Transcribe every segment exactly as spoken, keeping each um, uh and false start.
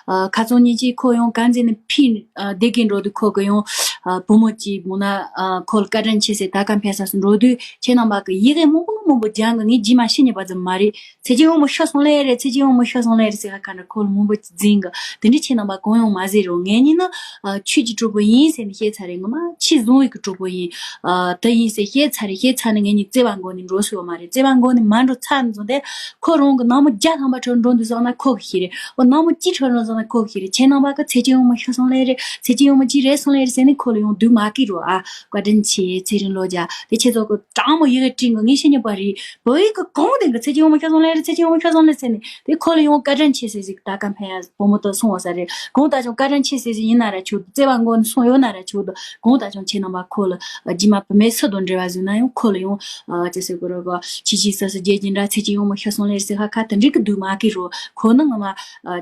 ཨ། ཁ་སང་ཉིན་གཅིག་ཁོ་ཡང་དཀར་མཛེས་ནས་ཕིན། ཨ། བསྡད་ཀྱིན་འགྲོ་དུས་ཁོ་གི་ཡང་། ཨ། བུ་མོ་གཅིག་མོ་ན། ཨ། ཁོ་ལ་བཀའ་དྲིན་ཆེ་ཟེར་ད་ག་ཕན་ས་སུ་འགྲོ་དུས་ཁྱེད་རྣམ་པ་གི་ཡི་གེ་མང་པོ་མང་པོ་སྦྱང་གི། ངས་རྗེས་མ་ཤི་ཉེས་པ་ཙམ་མ་རེད། ཚེ་སྐྱིད་ཡོང་མོ་ཤི་སོང་ལེ་རེད། ཚེ་སྐྱིད་ཡོང་མོ་ཤི་སོང་ལེ་རེད་ཟེར་ཁ་ཁ་འདྲ་ཁོ་ལ་མང་པོ་འཛིན་གི། དེ་འདྲ་ཁྱེད་རྣམ་པ་གང་ཡང་མ་ཟེར་རོགས། ངས་ཉིན་ན། ཨ། ཆོས་ཀྱི་གྲོགས་པོ་ཡིན་ཟེར་ནས་བཤད་ཚར་རེད། ངོ་མ་ཆོས་བཟང་བའི་གི་གྲོགས་པོ་ཡིན། ཨ། དེ་ཡིན་ཟེར་བཤད་ཚར་རེད། བཤད་ཚར་ནས་ངས་ཉིན་བརྩེ་བ་མགོ་ནས་འགྲོ་སྲིད་པ་མ་རེད། བརྩེ་བ་མགོ་ནས་མ་འགྲོ་ཚར་ནས་བཟུང་སྟེ་ཁོ་རང་གི་ནག་མོ་བརྒྱ་ཐམ་པ་ཁྲོད་འགྲོ་འདུག་སོང་ན་ཁོ་གི་ཤེས་རེད། འོ་ནག་མོ་གཅིག་ཁྲོད་འགྲོ་སོང་ན་ཁོ་གི་ཤེས་རེད། ཁྱེད་རྣམ་པ་གི་ཚེ་སྐྱིད་ཡོང་མོ་ཤི་སོང་ལེ་རེད། ཚེ་སྐྱིད་ཡོང་མོ་གཅིག་རེད་སོང་ལེ་རེད་ཟེར་ནས་ཁོ་ལ་ཡང་སྡུག་མ་སྐྱེ་རོགས་ཨ། བཀའ་དྲིན་ཆེ། ཚེ་རིང་ལོ་བརྒྱ། དེ་ཁྱེད་ཚོ་གི་དྲང་མོ་ཡི་གེ་བྲིས་གི། ངས་ཤེས་ཉེས་པ་རེད། བོད་ཡིག་གི་གོང་དེ་གི་ཚེ་སྐྱིད་ཡོང་མོ་ཤི་སོང་ལེ་རེད། ཚེ་སྐྱིད་ཡོང་མོ་ཤི་སོང་ལེ་ཟེར་ནས་དེ་ཁོ་ལ་ཡང་བཀའ་དྲིན་ཆེ་ཟེར་ཟིག་ད་ག་ཕན་ཡ་བུ་མོ་དེ་སོང་བ་ས་རེད། གང་ལྟར་ཀྱང་བཀའ་དྲིན་ཆེ་ཟེར་ཟིག་ཡིན་ན་ར་ཆོག་འདུག་བརྩེ་བ་མགོ་ནས་སོང་ཡོད་ན་ར་ཆོག་འདུག་གང་ལྟར་ཀྱང་ཁྱེད་རྣམ་པ་ཁོ་ལ་རྗེས་མ་བུད་མེད་སུ་དང་འབྲེལ་བ་བཟོས་ན་ཡང་ཁོ་ལ་ཡང་ཅི་ཟེར་དགོས་རེད་གོ། ཆི་ཆི་ཟ་ཟ་རྒྱལ་གྱི་འདྲ་ཚེ་སྐྱིད་ཡོང་མོ་ཤི་སོང་ལེ་རེད་ཟེར་ཁ་ཁ་དེ་འདྲའི་གི་སྡུག་མ་སྐྱེ་རོགས། ཁོ་ནི་ངོ་མ་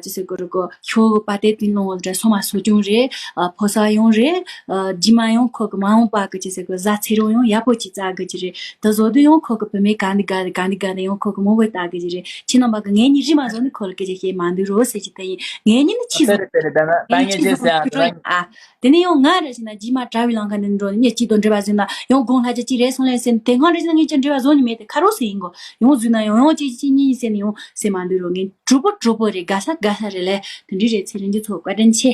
ཅི་ཟེར་དགོས་རེད་གོ། ཁྱོ་གི་པ་ཏའི་ཏིང་ལོང་བ་འདྲ་སོ་མ་སོ་ཅུང་རེད། ཕོ་གསར་ཡང་རེད། རྗེས་མ་ཡང་ཁོ་གི་མ་འོངས་པ་གི་ཅི་ཟེར་གོ་བཟའ་ཚེ་རིང་ཡང་ཡག་པོ་ཅིག་བཙལ་དགོས་ཀྱི་རེད། དེ་བཟོ་དུས་ཡང་ཁོ་གི་བུད་མེད་ག་འདི་ག་འདི་ག་འདི་ག་འདི་ཡང་ཁོ་གི་མང་པོ་ལྟ་དགོས་ཀྱི་རེད། ཁྱེད་རྣམ་པ་གི་ངེད་གཉིས་རིས་མ་བཟོ་ནི་ཁོ་ལ་སྐད་ཆ་བཤད་མ་འདུག་རོགས་ཟེར་གྱི་དེ་ཡིན། ངེད་གཉིས་ནི་ཕྱི་དཔེ་རེད་དཔེ་རེད། ད་ན་ད་ངས་ཕྱི་བཟོ་བཤད་ཟེར་ཡ་ཁྱོད་རང་ཡིན་ཨ། དེ་ནས་ཡང་ང་ར་བྱས་ན་རྗེས་མ་གྲྭ་བའི་ལམ་ཁ་ནས་འགྲོ་ནས་གཉིས་གཅིག་དང་འབྲེལ་བ་བཟོས་ན་ཡང་དགོང་ལྷ་ཆ་གཅིག་རེད་སོང་ལེ་ཟེར་ནས་དེ་སྔ་རེ་བྱས་ན་ངས་ཀྱང་འབྲེལ་བ་བཟོ་ནི་མེད་དེ་ཁ་རོག་ཟེར་ཡིན་གོ། ཡང་བཟོས་ན་ཡང་ཡང་གཅིག་གཅིག་གཉིས་ཟེར་ནས་ཡང་ཟེར་མ་འདུག་རོགས། ངས་གྲོགས་པོ་གྲོགས་པོ་རེད། དགའ་ས་དགའ་ས་རེད་ལེ། དེ་འདྲི་རེད། ཚེ་རིང་གི་ཚོགས་བཀའ་དྲིན་ཆེ།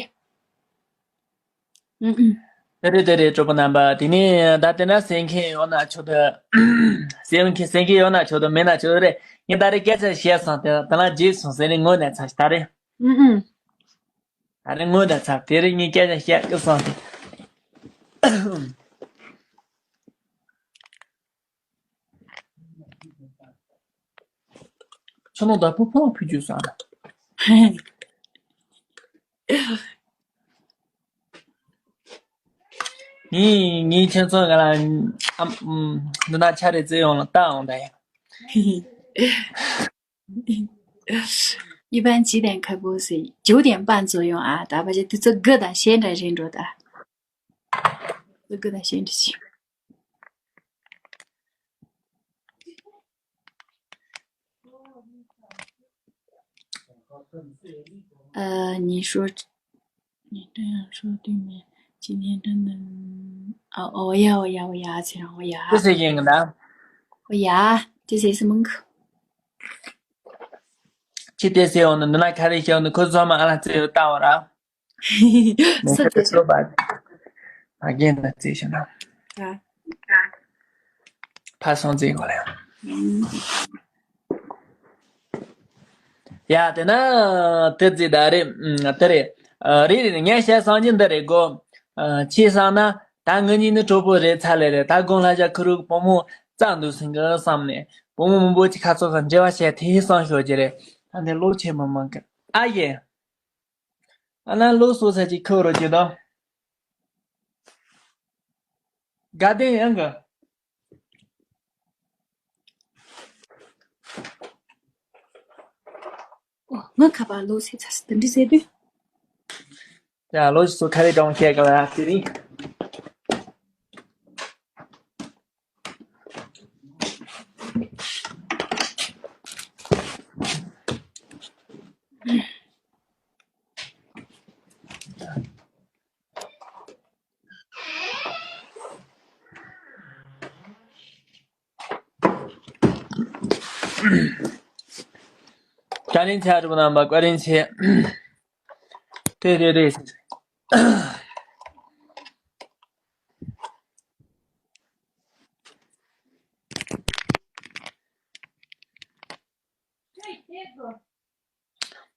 ཨུ་ཨུ། དེ་རེད་དེ་རེད། གྲོགས་པོ་རྣམ་པ་དེ་ནས་ད་དེ་འདྲ་ཟེར་མཁན་ཡོད་ན་ཆོག་ཏུ། ཟེར་མཁན་ཟེར་མཁན་ཡོད་ན་ཆོག་ཏུ་མེད་ན་ཆོག་ཏུ་རེད། ངས་ད་རེས་སྐད་ཆ་བཤད་སོང་དེ་དེ་ལ་རྗེས་སོང་ཟེར་ནས་ངོ་ནས་ཚར་ཞིག་ད་རེད། ཨུ་ཨུ། ད་རེས་ངོ་ནས་ཚར་དེ་རེད། ངས་སྐད་ཆ་བཤད་ཀི་སོང་དེ། ཁྱོད་ནང་ད་ཕུ་ཕུ་ཕུ་རྒྱུ་སོང་ཨ། ངས་ངས་ཁྱེད་ཚོ་ག་ལ་ཨམ་འདི་ན་ཆ་རེ་བཙལ་ཡོང་ལ་ལྟ་འོང་ད་ཡ། 一般几点开播是九点半左右啊，打把这这这个的现在人多的，这个的现在去。呃，你说，你这样说对吗？今天真的，哦，哦，我呀，我呀，我呀，这样我呀，这是应该的。我呀，这是什么歌？ ཁྱི་དེ་སེ་འོང་ནི་འདི་ན་ཁ་རེ་ཤི་འོང་ནི་ཁོ་ཚོ་མ་ཨ་ལ་ཙེ་ཡོད་ལྟ་བ་ར། ནི་ཁ་ཚོ་པ། ཨ་རྒན་ན་ཙེ་ཤི་ན། ཕ་སོང་ཙེ་གོ་ལ་ཡང་། ཡ་དེ་ན་དེ་ཙི་ད་རེད། དེ་རེད། རེད་རེད། ངས་བཤད་སང་ཉིན་འདི་རེད་གོ། ཅི་བསམ་ན་ད་ང་གཉིས་ནི་གྲོགས་པོ་རེད་ཚར་ལེ་རེད། ད་དགོང་ལྷ་ཞག་ཁུ་རུ་བུ་མོ་བཙལ་འདུག་སེང་གི་བསམ་ནས་བུ་མོ་མང་པོ་ཅིག་ཁ་ཚོ་ཁ་འབྲེལ་བ་བྱས་དེ་བསམ་ཤོག་ཅི་རེད། ད་འདི་ལོ་ཆེན་མོ་མང་གི་ཨ་ཡེ། ཨ་ན་ལོ་སོ་ས་ཅིག་ཁུ་རུ་ཅི་དང་། དགའ་ལྡན་ཡང་གི། ཨོ་ང་ཁ་པར་ལོ་སེ་ཚ་སི་དེ་འདྲི་ཟེར་དུས། ཡ་ལོ་སོ་ཁ་རེ་གྲོང་ཁྱེར་ག་ལ་དེ་རིང་། བཀའ་དྲིན་ཆེ། གྲོགས་པོ་རྣམ་པ་བཀའ་དྲིན་ཆེ། དེ་རེད་རེད།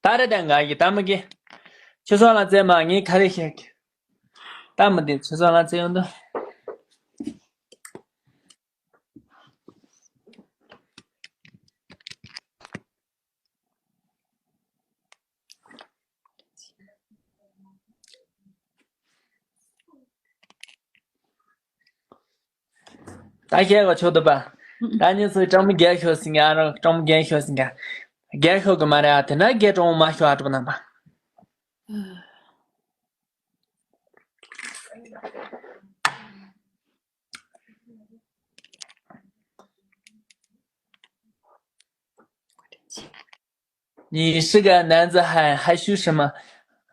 ད་རེད་ད་ང་གི་ད་མི་གི། ཁྱེད་ཚོ་ལ་བཙལ་མ་ངས་ག་རེ་བཤད་གི། ད་མི་དེ་ཁྱེད་ཚོ་ལ་བཙལ་ཡོང་དུ། ད་ཤེས་ག་ཆོག་ཏུ་པ། ད་ཉིན་སུ་ཀྲང་མི་རྒྱལ་ཤོག་སིང་ཨ་རོ་ཀྲང་མི་རྒྱལ་ཤོག་སིང་ཨ། རྒྱལ་ཤོག་གི་མ་རེད་ཨ། དེ་ན་རྒྱལ་ཀྲང་མ་ཤོག་ཨ་གྲོགས་པོ་རྣམ་པ། 你是个男子汉，还虚什么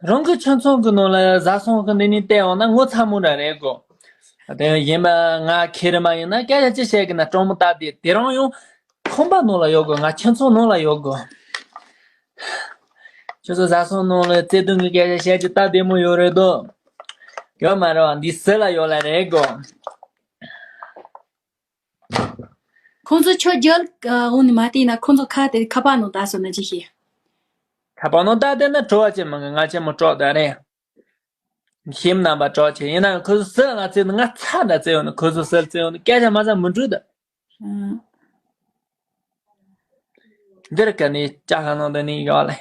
？རང་གི་ཁྱིམ་ཚང་གི་ནང་ལ་བཟའ་ཚང་གི་འདི་ནས་བལྟས་འོང་ན་ངོ་ཚ་མོ་འདྲ་རེད་གོ། དེ་ཡིན་པ་ང་ཁེར་མ་ཡིན་ན་སྐད་ཆ་ཅི་བཤད་གི་ན་སྤྲང་མོ་སྟབས་བདེ། དེ་རང་ཡང་ཁང་པ་ནང་ལ་ཡོད་གོ། ང་ཁྱིམ་ཚང་ནང་ལ་ཡོད་གོ། ཁྱོད་ཚོ་བཟའ་ཚང་ནང་ལ་བརྩེ་དུང་གི་སྐད་ཆ་བཤད་རྒྱུ་སྟབས་བདེ་མོ་ཡོད་རེད་དོ། ཡོད་མ་རེད་བ། འདི་ཟེར་ལ་ཡོད་ལ་རེད་གོ། ཁོང་ཚོ་ཆོས་རྒྱལ་འོང་ནས་མ་བལྟས་ན་ཁོང་ཚོ་ཁ་དེ་ཁ་པར་ནང་བཏགས་སོང་ན་ཅི་ཤེས། ཁ་པར་ནང་བཏགས་བསྡད་ན་བྲོ་བ་ཅན་མང་གི། ང་ཅན་མོ་གྲོགས་དང་རེད། ཁྱིམ་རྣམ་པ་གྲོགས་ཆེ་ཡིན་ན་ཁོ་ཚོ་སུ་ང་བཙལ་ནས་ང་ཚ་ད་བཙལ་ཡོང་ནས་ཁོ་ཚོ་སུ་བཙལ་ཡོང་ནས་སྐད་ཆ་མ་ཚ་མི་འགྲོ་ད། འདིར་ག་ནས་ལྕགས་ཁ་ནང་དུ་ནས་ཡོག་ལེ།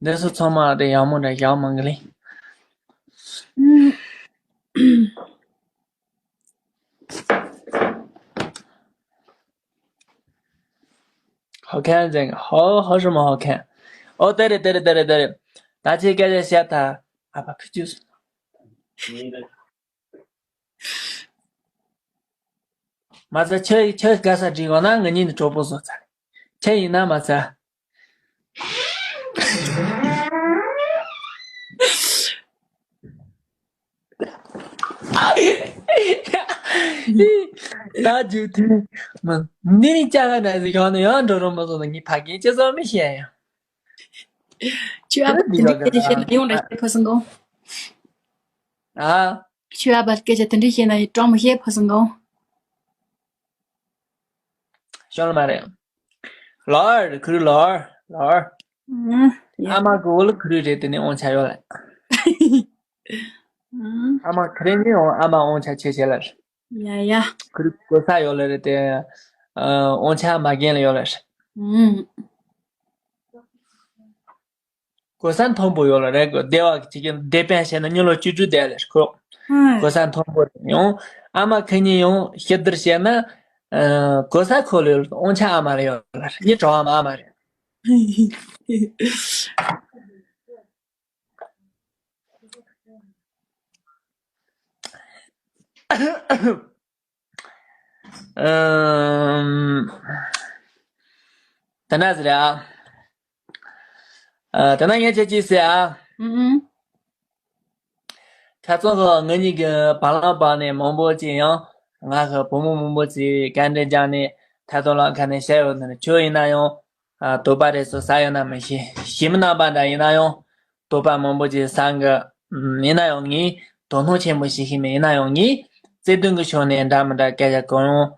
འདི་ཚོ་ཚང་མ་དེ་ཡག་མོ་འདྲ་ཡག་མང་གི་ལེ།好看这个，好好什么好看？哦，对了对了对了对了，大家感谢谢他，阿爸去就是。མ་ཚད་ཁྱོད་ཁྱོད་ག་ས་འགྲིག་གོ་ན་ང་གཉིས་ནི་གྲོགས་པོ་བཟོ་ཚར། ཁྱེད་ཡིན་ན་མ་ཚད། ད་རྒྱུ་དེ་མ་ནི་ནི་ཅག་ག་ན་ཟིག་ཡོང་ན་ཡང་འགྲོ་རོགས་མ་སོང་ན་ངས་ཕ་གིའི་ཅི་ཟོ་མི་ཤེས་ཡ། ཁྱོད་ཨ་ཕ་དེ་འདྲ་སྐད་ཆ་བཤད་ན་ཡོང་འདྲ་བཤད་ཕོ་སང་གོ། ཨ། ཁྱོད་ཨ་ཕ་སྐད་ཆ་དེ་འདྲ་བཤད་ན་ཡི་སྤྲང་མོ་བཤད་ཕོ་སང་གོ། ཤོ་ལ་མ་རེད། ལོར་ཁུ་རུ་ལོར་ལོར། ཨ་མ་གི་འོ་ལ་ཁུ་རུ་རེད་དེ་ནི་འོང་ཆ་ཡོད་ལ། ཨ་མ་ཁ་རེ་ནི་འོང་ཨ་མ་འོང་ཆ་ཆེ་ཆེ་ལ། ཡ་ཡ། ཁུ་རུ་གོ་ས་ཡོད་ལ་རེད་དེ། འོང་ཆ་མ་རྒན་ལ་ཡོད་ལ། གོ་ས་མཐོན་པོ་ཡོད་ལ་རེད་གོ། སྡེ་བ་གི་ཅིག་སྡེ་པན་བྱས་ན་མྱི་ལོ་བཅུ་དྲུག་བསྡད་ལ་ཁོ། གོ་ས་མཐོན་པོ་ཡོང་། ཨ་མ་ཁ་ཉིན་ཡོང་ཤི་བསྡུར་བྱས་ན། གོ་ས་ཁོ་ལོས་འོང་ཆ་ཨ་མ་རེ་ཡོད་ལ་རེད། ཉི་གྲོགས་ཨ་མ་ཨ་མ་རེད། ཨམ། ད་ན་ཟེར་ཨ། ཨ། ད་ན་ངས་ཅི་ཅི་ཟེར་ཨ། ཨུམ། ཁ་ཚོན་གི་ང་གཉིས་ཀྱི་བར་ལམ་བར་ནས་མང་པོ་ཅིག་ཡང་ང་གི་བུ་མོ་མང་པོ་ཅིག་བཀའ་འདྲི་རྒྱག་ནས་ཐད་གཏོང་ལ་ཁ་ནས་བཤད་ཡོད་ནི་ཁྱོད་ཡིན་ན་ཡང་དོགས་པ་རེ་སོ་ས་ཡོད་ན་མི་ཤེས། ཞི་མི་རྣམ་པ་འདྲ་ཡིན་ན་ཡང་དོགས་པ་མང་པོ་ཅིག་ས་གི། ཡིན་ན་ཡང་ངས་དོ་སྣང་ཆེན་པོ་བྱེད་ཤེས་མེད། ཡིན་ན་ཡང་ངས་བརྩེ་དུང་གི་ཕྱོགས་ནས་འདྲ་མི་འདྲ་སྐད་ཆ་གང་རུང་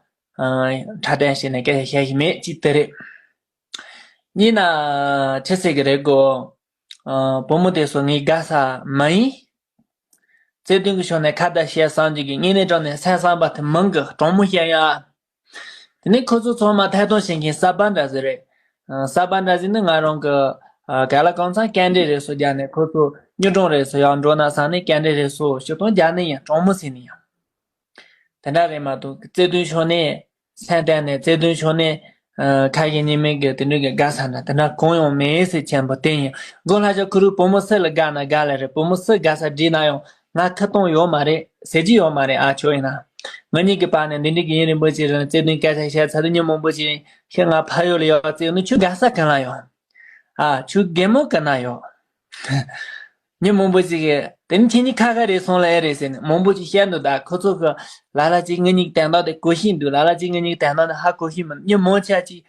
ཁྲ་ཏན་བྱས་ནས་སྐད་ཆ་བཤད་ཤེས་མེད་ཅིག་དེ་རེད། གཉིས་ན་ཆི་ཟེར་གི་རེད་གོ། བུ་མོ་དེ་ཚོ་ངའི་དགའ་ས་མ་ཡིན། བརྩེ་དུང་གི་ཕྱོགས་ནས་ཁ་བརྡ་བྱས་སང་རྒྱུ་གི་དངོས་གནས་དྲང་གནས་སེམས་བསམ་པ་དེ་མང་གི་དྲང་མོ་བཤད་ཡ། དེ་ནས་ཁོ་ཚོ་ཚང་མ་ཐད་གཏོང་བྱེད་མཁན་གསར་པ་འདྲ་ཟིག་རེད། གསར་པ་འདྲ་ཟིག་ནི་ང་རང་གི་ག་ལ་གང་འཚམ་སྐད་འདྲེ་རེ་སོ་རྒྱག་ནས་ཁོ་ཚོ་གཉིས་གྲོང་རེ་སོ་ཡང་འགྲོ་ན་བསམ་ནས་སྐད་འདྲེ་རེ་སོ་ཞུ་སྟངས་རྒྱག་ནི་ཡིན། དྲང་མོ་ཟེར་ནི་ཡིན། དེ་འདྲ་རེད་མ་གཏོགས་བརྩེ་དུང་ཕྱོགས་ནས་སེམས་གཏིང་ནས་བརྩེ་དུང་ཕྱོགས་ནས་ཁ་ཞེ་གཉིས་མེད་ཀྱི་དེ་འདྲ་གི་དགའ་ས་འདྲ་དེ་འདྲ་གང་ཡང་མེད་ཟེར་ཆེན་པོ་བསྟན་ཡིན། མགོ་ལྷ་ཞག་ཁུ་རུ་བུ་མོ་སུ་ལ་དགའ་ན་དགའ་ལེ་རེད། བུ་མོ་སུ་དགའ་ས་བྲིས་ན་ཡང་ང་ཁ་གཏོང་ཡོད་མ་རེད། ཟེར་གྱི་ཡོད་མ་རེད། ཨ་ཆོ་ཡིན་ན་ང་གཉིས་ཀྱི་བར་ནས་འདི་འདྲ་གི་ཡུན་རིང་པོ་ཅིག་རིང་བརྩེ་དུང་སྐད་ཆ་བཤད་ཚར་དུས་མྱི་མང་པོ་ཅིག་ཁྱེད་ང་ཕ་ཡུལ་ལ་ཡོད་བརྩེ་ནི་ཁྱོད་དགའ་ས་གང་ལ་ཡོད། ཨ་ཁྱོད་རྒན་མོ་ག་ན་ཡོད། མྱི་མང་པོ་ཅིག་གིས་དེ་ནི་ཁྱེད་གཉིས་ཁ་ཁ་རེད་སོང་ལ་ཨེ་རེད་ཟེར་ནས་མང་པོ་ཅིག་བཤད་འདུག་ད་ཁོ་ཚོ་གི་ལ་ལ་ཅིག་ང་གཉིས་ཀྱི་དོན་དག་དེ་གོ་ཤེས་འདུག་ལ་ལ་ཅིག་ང་གཉིས་ཀྱི་དོན་དག་དེ་ཧ་གོ་ཤེས་མི་འདུག་མྱི་མང་ཆེ་ཅིག་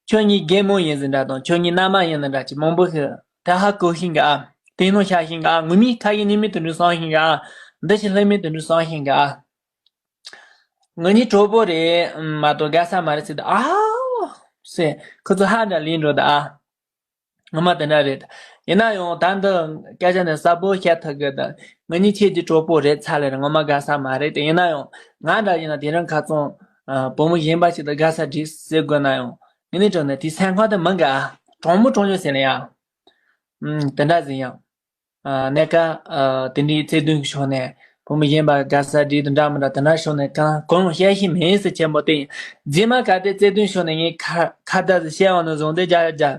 ཁྱོད་གཉིས་རྒན་མོ་ཡིན་ཟིན་འདྲ་དང་ཁྱོད་གཉིས་མནའ་མ་ཡིན་ཟིན་འདྲ་ཅིག་མང་པོ་ཞིག་ད་ཧ་གོ་ཤེས་གི་ཨ། དེ་ནོ་ཤ་ཤེས་གི་ཨ། ངུ་མི་ཁ་གི་ཉི་མི་དུ་འདྲུ་སང་ཤེས་གི་ཨ། འདི་ཞིག་ལྷ་མི་དུ་འདྲུ་སང་ཤེས་གི་ཨ། ང་གཉིས་གྲོགས་པོ་རེད་མ་གཏོགས་དགའ་ས་མ་རེད་ཟེར་ད་ཨ། ཟེར་ཁོ་ཚོ་ཧ་འདྲ་ལིན་འགྲོ་ད་ཨ། ངོ་མ་དེ་འདྲ་རེད། ཡིན་ན་ཡང་ད་འདི་སྐད་ཆ་ནི་གསལ་པོ་བཤད་ཐུབ་གི་ད། ང་གཉིས་ཁྱེད་ཀྱི་གྲོགས་པོ་རེད་ཚ་ལེ་རེད། ངོ་མ་དགའ་ས་མ་རེད་དེ། ཡིན་ན་ཡང་ང་འདྲ་ཡིན་ན་དེ་རིང་ཁ་ཚོང་བུ་མོ་གཞན་པ་ཞིག་དང་དགའ་ས་འགྲིག་ཟེར་དགོས་ན་ཡང་ངས་ནི་དྲང་ནས་དེ་སེམས་ཁམས་དེ་མི་དགའ། དྲང་མོ་དྲང་མོ་ཟེར་ན་ཡང་། ཨུམ། དེ་འདྲ་ཟིན་ཡང་། ཨ། གནས་སྐབས་ཨ། དེ་འདྲའི་བརྩེ་དུང་གི་ཕྱོགས་ནས་བུ་མོ་གཞན་པ་དགའ་ས་འགྲིག་དང་འདྲ་མི་འདྲ་དེ་འདྲ་ཕྱོགས་ནས་གང་གང་ཡང་བཤད་ཤེས་མེད་ཟེར་ཆེན་པོ་དེ་ཡིན། རྗེས་མ་གལ་ཏེ་བརྩེ་དུང་ཕྱོགས་ནས་ངས་ཁ་ཁ་བརྡ་ཟིག་བཤད་འོང་ན་བཟང་དེ་རྒྱ་རྒྱ།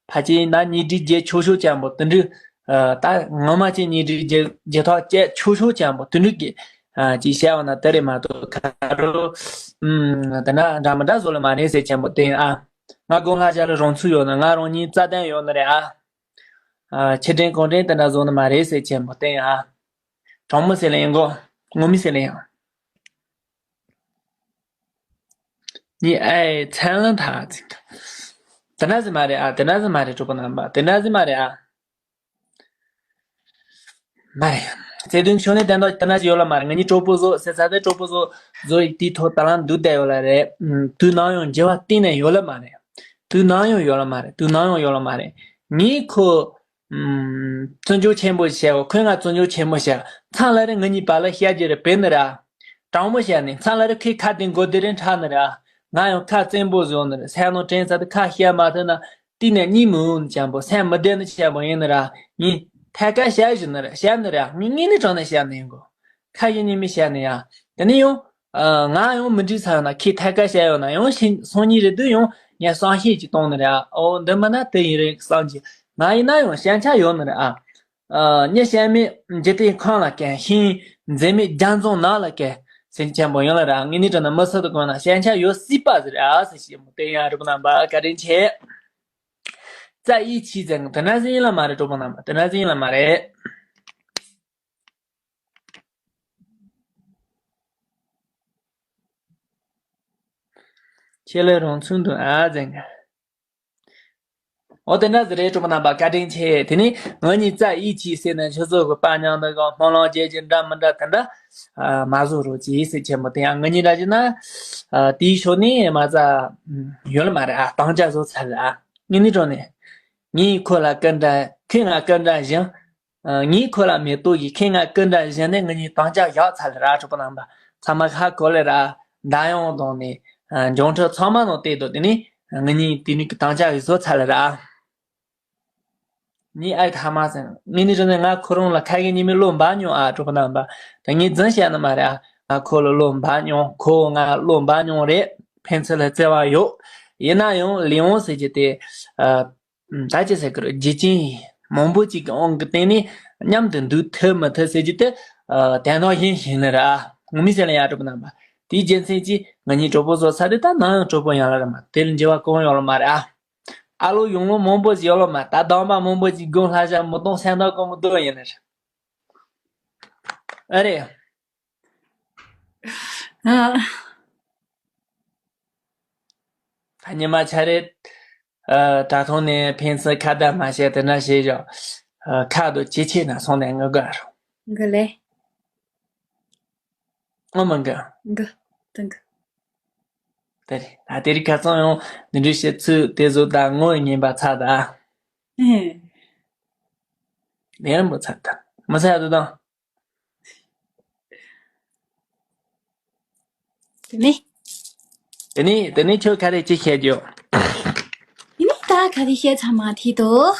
ཕལ་ཆེར་ན་ཉིས་ཁྲི་བརྒྱད་ཆོག་ཆོག་ཅན་པོ་དེ་འདྲ། ཨ། ད་ངོ་མ་ཅིག་ཉིས་ཁྲི་བརྒྱད་བརྒྱད་ཐོག་བཅད་ཆོག་ཆོག་ཅན་པོ་དེ་འདྲ་གི། ཨ། ཅིག་བཤད་འོང་ན་དེ་རེད་མ་གཏོགས་ཁ་རོ། ཨུམ། དེ་འདྲ་འདྲ་མི་འདྲ་བཟོ་ལ་མ་རེད་ཟེར་ཆེན་པོ་དེ་ཡིན་ཨ། ང་དགུང་ལྷག་བཞག་ལ་རང་ཚུགས་ཡོད་ན། ང་རང་ཉིད་རྩ་དོན་ཡོད་ནི་རེད་ཨ། ཨ། ཕྱིར་དྲན་གང་དྲན་དེ་འདྲ་བཟོ་ནི་མ་རེད་ཟེར་ཆེན་པོ་བསྟན་ཨ། དྲང་མོ་ཟེར་ལེ་ཡིན་གོ། ངོ་མི་ཟེར་ལེ་ཡང་། ཉི་ཨའི་མཚན་ལ་མཐའ་ཚིག་དེ་འདྲ་ཟིག་མ་རེད་ཨ། དེ་འདྲ་ཟིག་མ་རེད། གྲོགས་པོ་རྣམ་པ། དེ་འདྲ་ཟིག་མ་རེད་ཨ། མ་རེད། བརྩེ་དུང་ཆོ་ནས་དན་ཏོག་དེ་འདྲ་ཟིག་ཡོད་ལ་མ་རེད། ང་གཉིས་གྲོགས་པོ་བཟོ་ཟེར་ཚ་དེ་གྲོགས་པོ་བཟོ་བཟོ་ཡིག་དེའི་ཐོག་ད་ལམ་འདུག་བསྡད་ཡོད་ལ་རེད། དུས་ནམ་ཡང་འགྱུར་བ་གཏན་ནས་ཡོད་ལ་མ་རེད། དུས་ནམ་ཡང་ཡོད་ལ་མ་རེད། དུས་ནམ་ཡང་ཡོད་ལ་མ་རེད། ངས་ཁོ། ཨུམ། བརྩི་འཇོག་ཆེན་པོ་བྱས་འོ། ཁོས་ང་བརྩི་འཇོག་ཆེན་པོ་བྱས། མཚམས་ལ་རེ་ང་གཉིས་བར་ལ་བཤད་རྒྱུ་རེ་བེད་ནི་ར། དྲང་མོ་བཤད་ནི། མཚམས་ལ་རེ་ཁོས་ཁ་དེ་མགོ་དེ་རེ་འཁྲབ་ནི་ར། ང་ཡང་ཁ་བཙན་པོ་བཟོ་ནི་རེད། སེམས་ནང་དྲན་ཚ་དེ་ཁ་བཤད་མ་ཐུབ་ན་དེ་ནས་གཉིད་མི་འོང་ནི་ཆེན་པོ། སེམས་མི་བདེ་ནི་ཆེན་པོ་ཡིན་ནི་ར། ངས་ཐད་ཀར་བཤད་བཞིན་ནི་ར། བཤད་ནི་ར། ངས་ངས་ནི་དྲང་ནས་བཤད་ནི་ཡིན་གོ། ཁ་ཡིན་ཉིན་མི་བཤད་ནི་ཡ། དེ་ནས་ཡང་། ཨ། ང་ཡང་མི་འགྲིག་ཚར་ཡོད་ན། ཁོས་ཐད་ཀར་བཤད་ཡོད་ན་ཡང་ཤི་སང་ཉིན་རེད་དུས་ཡང་ངས་བསམ་ཤེས་ཅིག་གཏོང་ནི་རེད་ཨ། ཨོ་འདི་མིན་ན་དེ་ཡིན་རེད་བསམ་གྱི། ང་ཡིན་ན་ཡང་ཞན་ཆ་ཡོད་ནི་རེད་ཨ། ཨ། མྱི་ཞན་མེད་འཇིག་རྟེན་ཁམས་ལ་སྐྱེ། ཤིང་མཛེས་མེད་རྒྱ་མཚོ་ནགས་ལ་སྐྱེ། ཟེར་ཆེན་པོ་ཡིན་ལ་ར། ངས་ནི་དྲན་ན་མི་སུ་དང་གང་ན་ཞན་ཆ་ཡོད་སྲིད་པ་ཟེར་ཨ་ཟེར་ཞེས་མོ། དེ་ཡང་རིག་རྣམ་པ་བཀའ་དྲིན་ཆེ། རྩ་ཡིད་ཆེས་ཟེར་དེ་འདྲ་ཟིག་ཡིན་ལ་མ་རེད། གྲོགས་པོ་རྣམ་པ། དེ་འདྲ་ཟིག་ཡིན་ལ་མ་རེད། ཁྱེད་ལ་རང་ཚུགས་འདུག་ཨ་ཟེར་ང་། འོ་དེ་འདྲ་ཟིག་རེད། གྲོགས་པོ་རྣམ་པ་བཀའ་དྲིན་ཆེ། དེ་ནས་ང་གཉིས་རྩ་ཡིད་ཆེས་ཟེར་ནས་ཁྱོད་ཚོ་གི་དཔའ་ཉམས་འདི་ག་སྨོན་ལམ་རྒྱག་རྒྱུ་འདྲ་མི་འདྲ་དེ་འདྲ་མ་བཟོ་རོགས་གྱིས་ཟེར་ཆེན་པོ། དེ་ཡང་ང་གཉིས་འདྲ་བྱས་ན་དེའི་ཕྱོགས་ནས་མ་རྩ་ཡོད་ལ་མ་རེད་ཨ། དམ་བཅའ་བཟོ་ཚར་ལ་ཨ། ངས་ནི་དྲང་ནས། ངས་ཁོ་ལ་སྐུ་འདྲ། ཁོས་ང་སྐུ་འདྲ་བཞེངས། ཨ། ངས་ཁོ་ལ་མེ་ཏོག་གིས། ཁོས་ང་སྐུ་འདྲ་བཞེངས་ནས་ང་གཉིས་དམ་བཅའ་བཞག་ཚར་ལ་ར། གྲོགས་པོ་རྣམ་པ། ཚང་མ་ཧ་གོ་ལེ་ར། མདའ་ཡང་བཏང་ནས། ཨ། འབྱུང་འཕྲུལ་ཚང་མ་ནང་བལྟས་དོ། དེ་ནས་ང་གཉིས་དེ་ནས་དམ་བཅའ་བཟོ་ཚར་ལ་ར། ངས་ཨའི་ཐ་མ་ཟེར། ངས་ནི་དྲན་ནས་ང་ཁོ་རང་ལ་ཁ་གི་ཉི་མའི་བློ་འབབ་མྱོང་ཨ། གྲོགས་པོ་རྣམ་པ། ད་ངས་རྫུན་བཤད་ནི་མ་རེད་ཨ། ང་ཁོ་ལ་བློ་འབབ་མྱོང་། ཁོ་ང་བློ་འབབ་མྱོང་རེད། ཕན་ཚུན་ལ་བརྩེ་བ་ཡོད། ཡིན་ན་ཡང་ལས་དབང་ཟེར་རྒྱུ་དེ། ཨ། ད་ཅི་ཟེར་གི་རེད། རྒྱུ་རྐྱེན་མང་པོ་ཅིག་གི་དབང་གིས་བརྟེན་ནས་མཉམ་དུ་འདུག་ཐུབ་མི་ཐུབ་ཟེར་རྒྱུ་དེ། ཨ། དོན་དག་གཞན་ཞིག་ནི་རེད་ཨ། ངོ་མི་ཟེར་ལ་ཡ། གྲོགས་པོ་རྣམ་པ། དེའི་རྒྱུ་མཚན་གྱིས་ང་གཉིས་གྲོགས་པོ་བཟོ་ཚར་དུས་ད་ནམ་ཡང་གྲོགས་པོ་ཡིན་ལ་ར་མ། དེ་ལ་འགྱུར་བ་གང་ཡོད་ལ་མ་རེད་ཨ། ཨ་ལོ་ཡོང་ལོ་མང་པོ་ཞིག་ཡོད་ལ་མ། ད་དང་པ་མང་པོ་ཞིག་དགུང་ལྷ་ཞག་མི་གཏོང་སེམས་ཐག་གོང་གི་སྡོད་ཡིན་ནི་རེད། ཨ་རེད། ཨ། ད་ཉི་མ་ཆ་རེ། ཨ། དྲ་ཐོག་ནས་ཕན་ཚུན་ཁ་བརྡ་མ་བྱས་དེ་འདྲ་བྱས་བཞག་ཨ། ཁ་དོག་ཇེ་ཆེ་ན་སོང་ནས་ངུ་དགའ་རུ། དགའ་ལེ། ཨ་མ་དགའ། དགའ། ད་དགའ། དེ་རེད། ད་དེ་རིང་ཁ་སང་ཡང་འདི་འདྲའི་བཤད་ཚུལ་དེ་ཚོ་ད་ངོ་ཉན་པ་ཚར་ད། ཨེ། ལན་རིང་པོ་ཚར་ད། མི་ཚར་དུ་དང་། དེ་ནས། དེ་ནས་དེ་ནས་ཁྱོད་ག་རེ་ཅི་བཤད་རྒྱུ། དེ་ནས་ད་ག་རེ་བཤད་ཚར་མ་ཐིག་དོ།